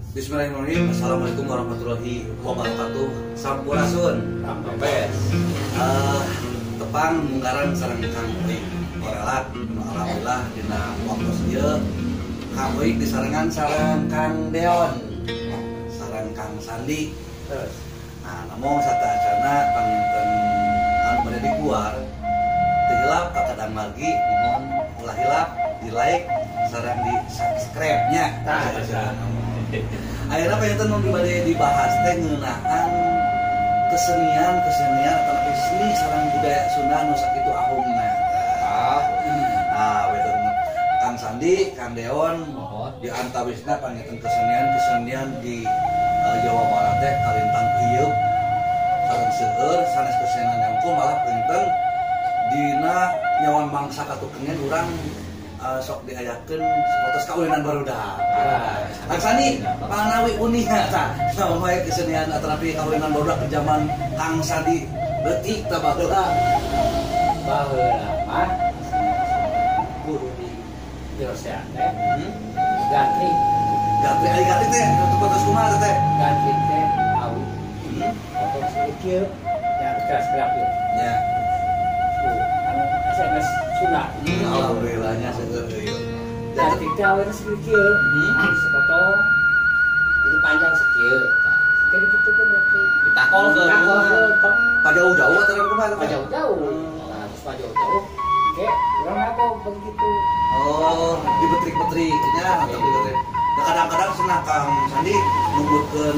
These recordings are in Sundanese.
Bismillahirrahmanirrahim. Assalamualaikum warahmatullahi wabarakatuh. Sampurasun. Rampes. Tepang munggaran sareng Kang Uik. Korelat nu alhamdulillah dina waktu ieu Kang Uik disarengan sareng Kang Deon, sareng Kang Sandi. Terus. Nah, namung sateuacanna panginten anu bade dikuar teu hilap ka kadang margi, mohon ulah hilap di like sareng di subscribe nya. Tah, eta. Ayeuna panginten nu bade dibahas teh ngeunaan kesenian atau seni sareng budaya Sunda nu sakitu ahungna. Ah, weten Kang Sandi, Kang Deon Mohon. Di antawisna panginten kesenian-kesenian di Jawa Barat teh kalintang ieu sareng seueur sanes kesenian hungkul, malah panginten dina nyawan bangsa katukengen urang sok diayakeun sapertos kaulinan barudak. Kang Sandi, panawi uninga tah naon wae kesenian atanapi kaulinan barudak di zaman Kang Sandi leutik tah baheula? Baheula mah guru di Indonesia teh gantrik. Gantrik, ari gantrik teh sapertos kumaha teh? Gantrik teh awi potong sedikit ya keras keras ya. Tuh, anu SMS Sunda. Alhamdulillahnya seueur deui. Gantrik teh awena sedikit sepotong itu panjang sekieu. Kayak gitu kan berarti. Ditakolkeun. Ditakolkeun, tong. Pajauh-jauh atau kumaha teh? Pajauh-jauh. Nah, terus pajauh-jauh. Kayak urang apa begitu. Oh, dibetrik-betrik nya atau dibetrik. Nah, kadang-kadang cenah Kang Sandi numutkeun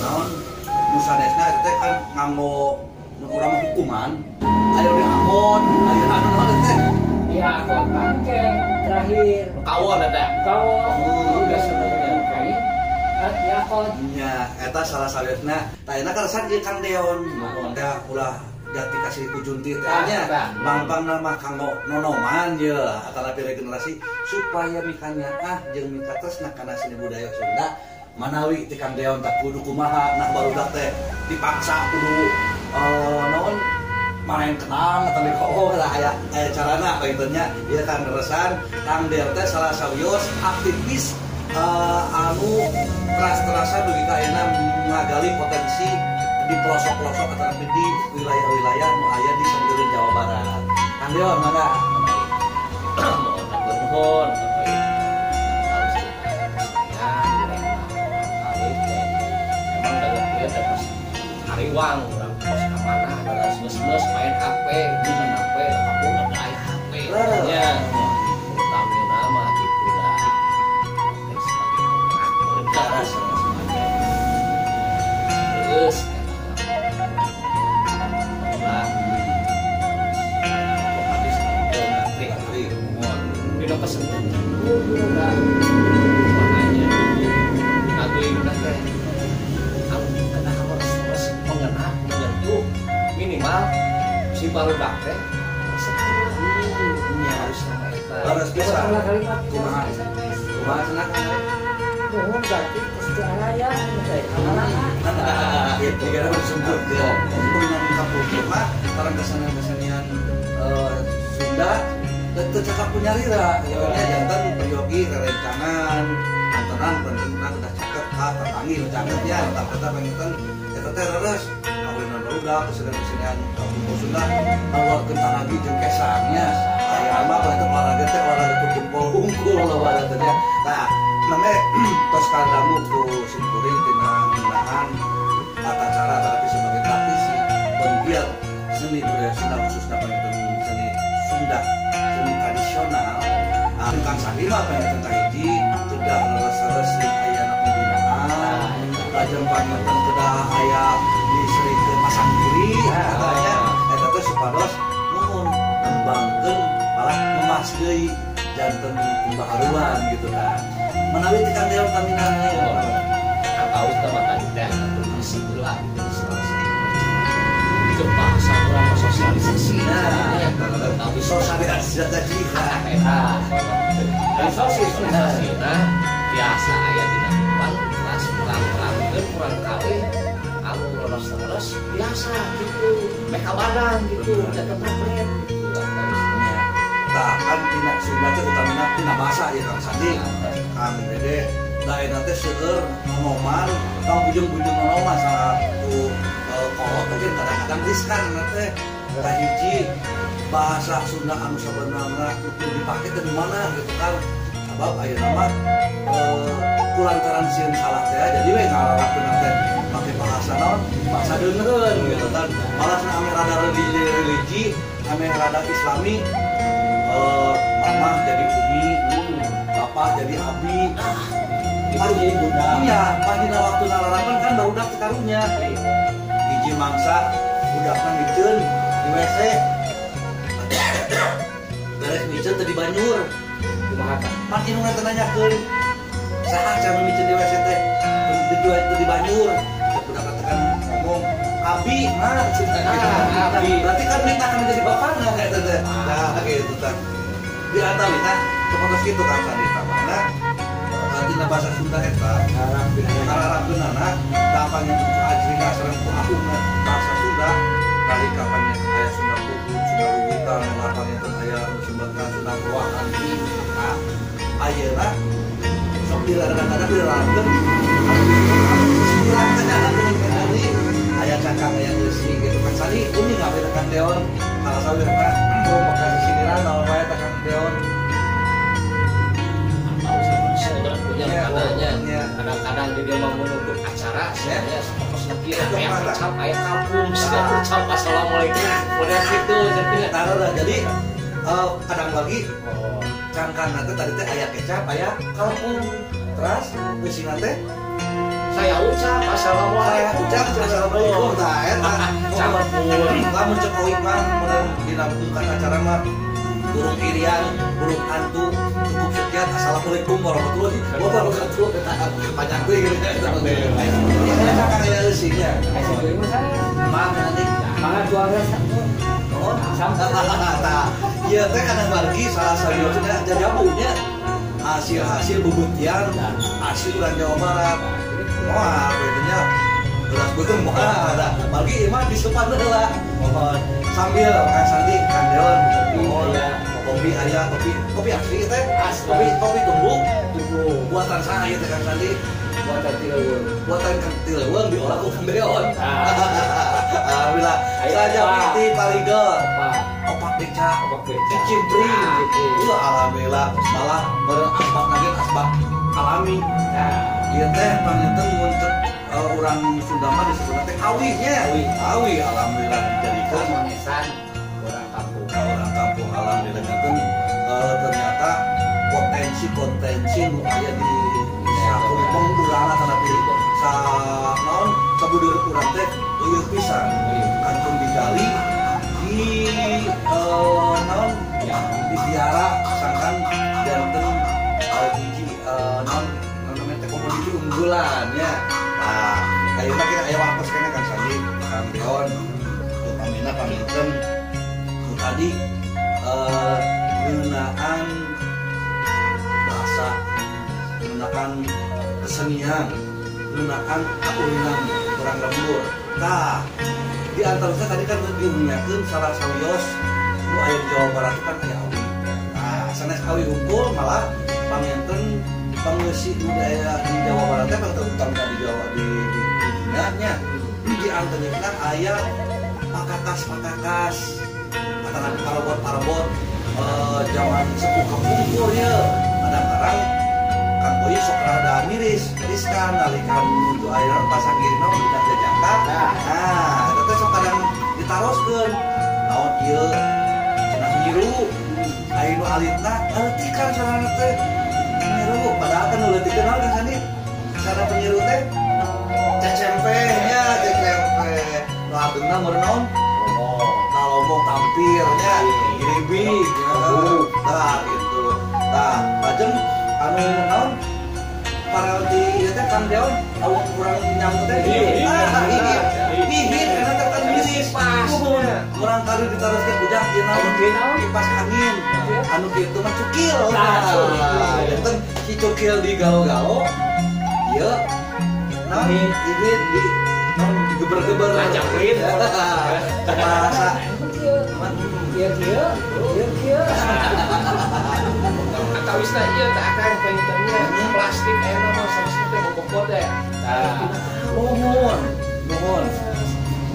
naon nu sanesna eta teh kan nganggo nu urang mah hukuman. Aya di akon, aya anu naon eta teh? Ya, akon bangke terakhir. Kawon eta. Kawon udah sebelumnya kain. Ya akon. Nya, eta salah sawiosna. Tah ayeuna kaleresan ieu Kang Deon, mumpung teh ulah jati kasih ku junti teh nya. Mangpang nama kanggo nonoman ye atanapi regenerasi supaya mikanyaah jeung mikatresna kana seni budaya Sunda manawi ti Kang Deon tak kudu kumaha nah barudak teh dipaksa kudu naon main kenang atau di oh lah aya aya carana panginten nya ieu Kang Resan Kang Deon teh salah sawios aktivis anu teras-terasan dugi ka ayeuna ngagali potensi di pelosok-pelosok atau di wilayah-wilayah nu aya di sabuleun Jawa Barat. Kang Deon mangga. Mohon hatur nuhun Bapak Ibu. Ya, emang dalam ieu teh pas hariwang urang kos ka mana geus main HP, main HP, kampung ada aya HP. Nya. Utamina mah kitu dah. Teh sebagai penggerak semuanya. Terus kesenian udah makanya nanti teh anu kedah harus mengenah menyentuh minimal si barudak teh resep Nya. harus sama eta. Harus bisa. Kumaha kalimat Kumaha? SMS. Kumaha cenah Kang? Nuhun ganti terus teu araya teh kamana. Gitu. Jika disebut ya. Dengan kampung mah sareng kesenian-kesenian Sunda teu cekap ku nyalira. Ya janten peryogi rerencangan antenan pentingna udah caket ka tatangi nu caket ya tah eta panginten eta teh reres kawinan barudak kesenian-kesenian kampung Sunda ngaluarkeun tanagi jeung kesangnya. Aya mah eta olahraga teh olahraga ku jempol hungkul lah teh nya. Tah mangga tos kadangu ku simkuring tina ngeunaan tata cara tapi sebagai praktisi penggiat seni budaya Sunda khususnya panginten seni Sunda seni tradisional. Kang Sandi mah panginten kahiji kedah leres-leres sering ayana pembinaan lajeng panginten kedah aya diseringkeun pasang diri katanya eta teh supados nuhun ngembangkeun malah memas deui janten pembaharuan gitu kan manawi ti Kang Deon kami nanya. Atau sama tadi teh atuh heula gitu salah satu itu bahasa urang sosialisasi. Nah, tapi sosialisasi eta sosialisasi nah biasa aya dina depan kelas kurang-kurangkeun kurang kali anu leres-leres biasa gitu meh kabaran gitu jaga komplit gitu. Tah kan tina Sunda teh utamina tina bahasa ya Kang Sandi, Kang Dede. Da ayeuna teh seueur nonoman, tong bujung-bujung nonoman salah ku kolot mungkin kadang-kadang riskan teh. Kahiji bahasa Sunda anu sabenerna kudu dipake teh di mana gitu kan. Sabab ayeuna mah kulantaran sieun salah teh jadi we ngalalakeun teh make bahasa naon? Bahasa deungeun gitu kan. Malah ame rada religi, ame rada islami, mama jadi umi, bapak jadi abi. Itu jadi budak. Iya, pas dina waktu nalarapan kan barudak teh karunya. Hiji mangsa budakna miceun di WC. Beres miceun teh dibanyur. Kumaha tah? Pan indungna teh nanyakeun, saha cenah miceun di WC teh? Teu dibanyur. Cek budak teh kan ngomong, abi mah cenah gitu. Abi. Berarti kan minta kan jadi bapakna eta teh. Nah, gitu tah. Di antaranya seperti kitu kan tadi tamana. Tina bahasa Sunda eta kararapkeunana tapanya ajrina sareng ku ahuna bahasa Sunda nalika panjenengan aya Sunda Kubur, Sunda Luwitan, panjenengan aya nu Sunda Ruahan. Nah, ayeuna sok diladang-ladang dilarangkeun urang teh nyaho aya cakang aya eusi gitu kan sali uning ngawe Kang Deon salah sawirna oh maka sisiniran naon wae teh Kang Deon. Kadang-kadang dia mau menutup acara, saya fokus lagi, ayah kecap, ayah kampung, saya ucap assalamualaikum, udah gitu, taruh lah. Jadi kadang lagi, cangkang nanti tadi teh ayah kecap, ayah kampung, terus besi nanti saya ucap assalamualaikum, saya ucap assalamualaikum, nah eta, campur, lamun cek oik mah, mun dinampungkan acara mah. Burung irian, burung hantu, cukup sekian. Assalamualaikum warahmatullahi wabarakatuh. Panjang gue gitu. Ini kan kayak eusinya. Maaf nanti. Mana juara satu? Oh, tah. Ieu teh kadang margi salah satu jajabunya hasil-hasil bubutian, hasil urang Jawa Barat. Wah, bedanya beras beuteung moal ada. Margi ieu mah disepan heula. Mohon sambil Kang Sandi, Kang Deon, mohon kopi aya, kopi asli teh, kopi tumbuk, buatan saha ieu teh Kang Sandi? Buatan Tileuweung. Buatan Kang Tileuweung diolah ku Kang Deon. Alhamdulillah. Sajami ti Paligor. Opak beca, kicimpring. Ieu alhamdulillah malah bareng asbak nage asbak alami. Ieu teh panginten mun urang Sunda mah disebutna teh awi nya. Awi alhamdulillah dijadikan manisan orang kampung. Orang kampung alhamdulillah janten ternyata potensi-potensi nu aya di sakumpeng urang atanapi sa naon sabudeur urang teh leuwih pisan. Kantun digali di naon dipiara sangkan janten hiji naon namanya teh komoditi unggulan nya. Nah, ayeuna kita aya waktos keneh Kang Sandi, Kang Deon, utamina panginten nu tadi ngeunaan bahasa, ngeunaan kesenian, ngeunaan kaulinan urang lembur. Tah, di antaranya tadi kan diunyakeun salah sawios nu aya di Jawa Barat itu kan aya awi. Nah, sanes awi unggul malah panginten pengeusi nu aya di Jawa Barat teh terutama di Jawa di dunia nya. Di antaranya aya pakakas-pakakas atanapi parabot-parabot zaman sepuh kapungkur ye. Kadang-kadang Kang Boy sok rada miris, riskan nalika menuju ayeuna pasangirna budak jajaka. Nah, eta teh sok kadang ditaroskeun. Naon ieu cenah nyiru, aya nu alitna leutikan sorangan teh. Nyiru padahal kan nu leutikeun naon Kang Sandi? Sana penyiru teh cecempe nya, cecempe. Nu ageungna meureun naon? Kalomong tampir nya, giribi, tah gitu. Tah, lajeng anu naon? Paralti ieu teh Kang Deon awak kurang nyambut teh. Ah, hihit karena teh kan miris. Kurang kali ditaroskeun ujang ieu naon? Kipas angin. Anu kitu mah cukil. Nah, janten si cukil di galo-galo ieu naon hihit di naon digeber-geber. Ngajangrit. Bahasa Kieu kieu, kieu kieu. Atawisna ieu teh akang pangintennya plastik aya mah Nuhun, nuhun.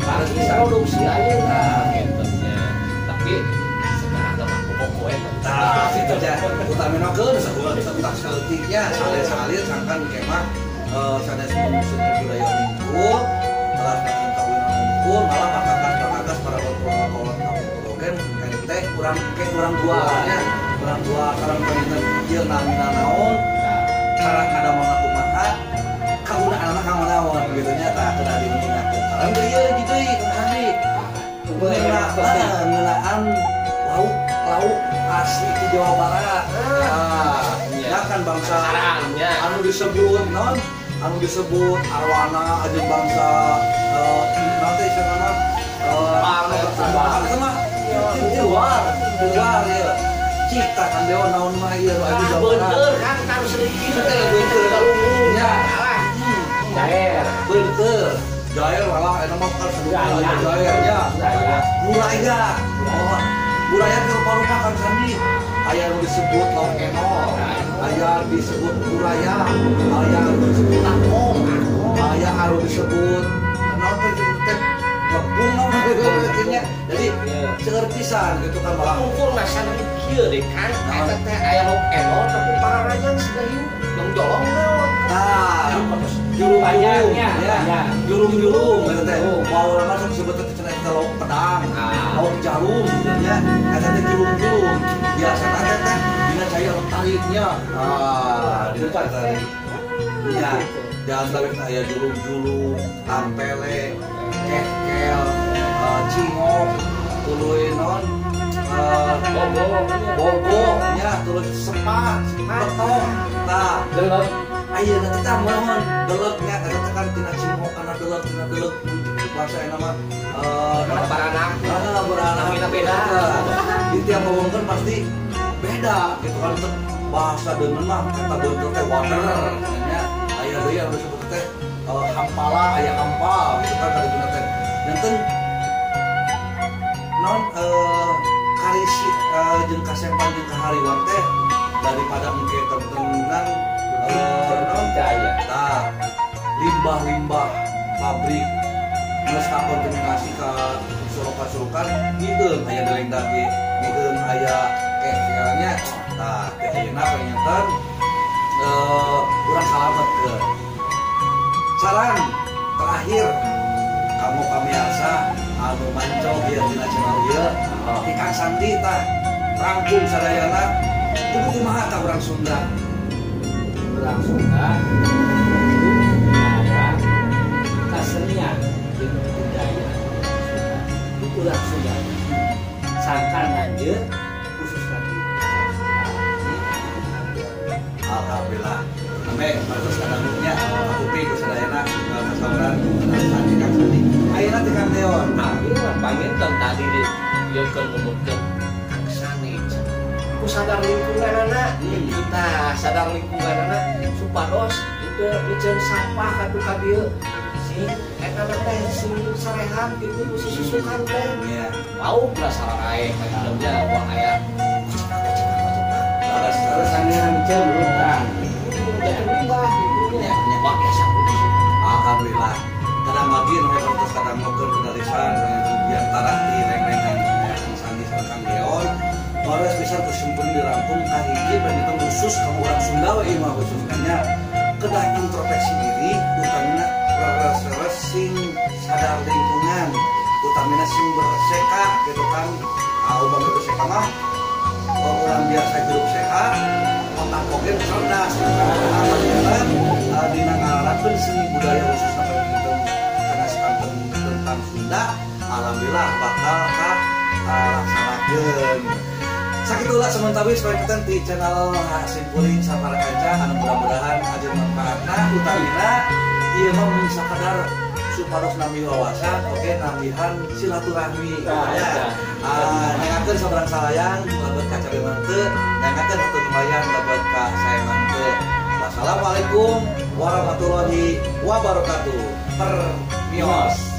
Harus produksi ayeuna gitu nya. Tapi sekarang mah pokok eta. Tah, kitu teh. Utamina keun sakutak saeutiknya salir-salir sangkan kemah sanes seni budaya unggul, telah makin kawinan unggul, malah pakakas para kolot oge teh kurang ke kurang dua nya, kurang dua sareng panginten ieu namina naon, cara ngadamel kumaha, kagunaanna kanggo naon gitu nya tah kedah diuningakeun. Sareng deui ieu deui Kang Andi. Ngeunaan lauk asli di Jawa Barat. Nah, ya kan bangsa anu disebut non, anu disebut arwana aja bangsa nanti istilahna mah luar luar ya. Cita kan dewa naon mah ieu nu aya Jawa Barat. Bener kan kan sedikit teh bener kalungu. Ya. Jair. Bener. Jair malah eta mah kan sebutna jair nya. Buraya. Oh, buraya ke rupa-rupa Kang Sandi. Aya nu disebut lauk enol, aya disebut buraya, aya nu disebut akong, aya anu disebut naon teh disebut teh lepung naon teh nya. Jadi seueur pisan gitu kan malah ngumpul masana kieu deh kan eta teh aya lauk enol tapi pararajang siga hiu jolong naon. Tah, jurung-jurung ya, jurung-jurung gitu teh. Mau urang mah sok disebut teh cenah eta lauk pedang, lauk jarum gitu nya. Eta teh jurung-jurung. Biasana teh teh dina cai anu tariknya. Ah, dina cai tarik. Ya, jangan tarik aya jurung-jurung, tampele, kekel, cingok, tuluy naon, bogo nya, tuluy sepat, petok. Tah, delep. Ayeuna teh tah mohon delegnya eta teh kan tina cingok kana deleg tina deleg bahasa eta mah baranak. Baranak beda. Di tiap ngomongkeun pasti beda gitu kan bahasa deungeun mah kata beunteur teh water nya. Aya deui anu disebut teh hampala aya hampal gitu kan kadituna teh. Janten non karisi jeung kasempan jeung kahariwang teh daripada engke tentenan non caya. Tah, limbah-limbah pabrik geus kakontaminasi ka sorokan-sorokan mieueun aya deleng dage, mieueun aya kekelnya. Tah, teh ayeuna panginten urang salametkeun. Saran terakhir kamu pamiarsa anu mancog ieu dina channel ieu ti Kang Sandi tah rangkum sadayana kudu kumaha tah urang Sunda. Urang Sunda kudu nyaga kasenian jeung budaya Sunda. Itu urang Sunda. Sangkan lanjut khusus lagi urang Sunda. Alhamdulillah. Ame bagus kadangunya aku pi ku sadayana kasauran Sandi Kang Sandi. Ayeuna ti Kang Deon. Abi mah panginten tadi di ieu keur ngomongkeun Kang Sandi. Ku sadar lingkunganana, kita sadar lingkunganana supados teu miceun sampah katu ka dieu. Sing eta teh sing sarehat gitu ku susukan teh. Iya. Lauk lah sararae ka dalamnya wah aya kocetak-kocetak. Leres-leres miceun lutang. Jadi limbah gitu nya. Wah biasa. Alhamdulillah. Kadang lagi nu terus kadang ngokeun kedalisan diantara ti reng-rengan Kang Sandi sareng Kang Deon. Leres pisan kesimpulan dirangkum ka hiji panginten khusus ka urang Sunda we ieu mah khususnya nya kedah introspeksi diri utamina leres-leres sing sadar lingkungan utamina sing berseka gitu kan. Upami berseka mah orang biasa hidup sehat otak oge cerdas gitu kan. Panginten dina ngalarapkeun seni budaya khususna panginten kana tentang Sunda alhamdulillah bakal ka laksanakeun. Sakitulah sementawis panginten di channel Simkuring Sapara Kanca anu mudah-mudahan hadir manfaatna utamina ieu mah mung sakadar supados nambih wawasan oge nambihan silaturahmi ya. Nyangakeun sabarang salayang lebet ka cabe manteu, nyangakeun hatur lumayan lebet ka sae manteu. Wassalamualaikum warahmatullahi wabarakatuh. Permios.